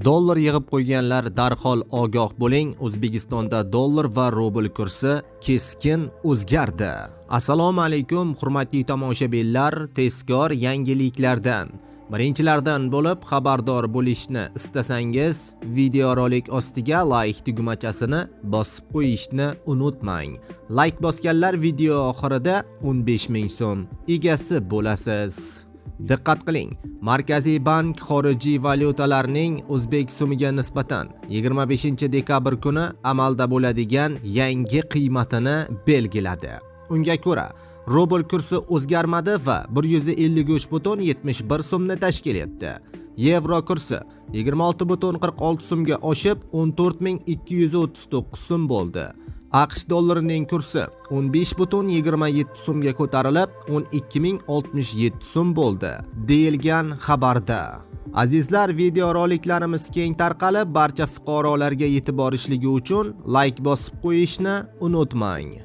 Dollar yig'ib qo'yganlar, darhol ogoh bo'ling. O'zbekistonda dollar va rubl kursi keskin o'zgardi. Assalomu alaykum, hurmatli tomoshabinlar. Tezkor yangiliklardan birinchilardan bo'lib xabardor bo'lishni istasangiz, videorolik ostiga layk tugmachasini bosib qo'yishni unutmang. Layk bosganlar video oxirida 15 ming so'm egasi bo'lasiz. Diqqat qiling! Markaziy bank xorijiy valyutalarning o'zbek so'miga nisbatan 25 dekabr kuni amalda bo'ladigan yangi qiymatini belgiladi. Unga ko'ra, rubl kursi o'zgarmadi va 153,71 so'mni tashkil etdi. Yevro kursi 26,46 so'mga oshib, 14 239 so'm bo'ldi. AQSh dollarining kursi 15,27 so'mga ko'tarilib, 12 067 so'm bo'ldi, deyilgan xabarda. Azizlar, videoroliklarimiz keng tarqalib, barcha fuqarolarga yetib borishligi uchun layk bosib qo'yishni unutmang.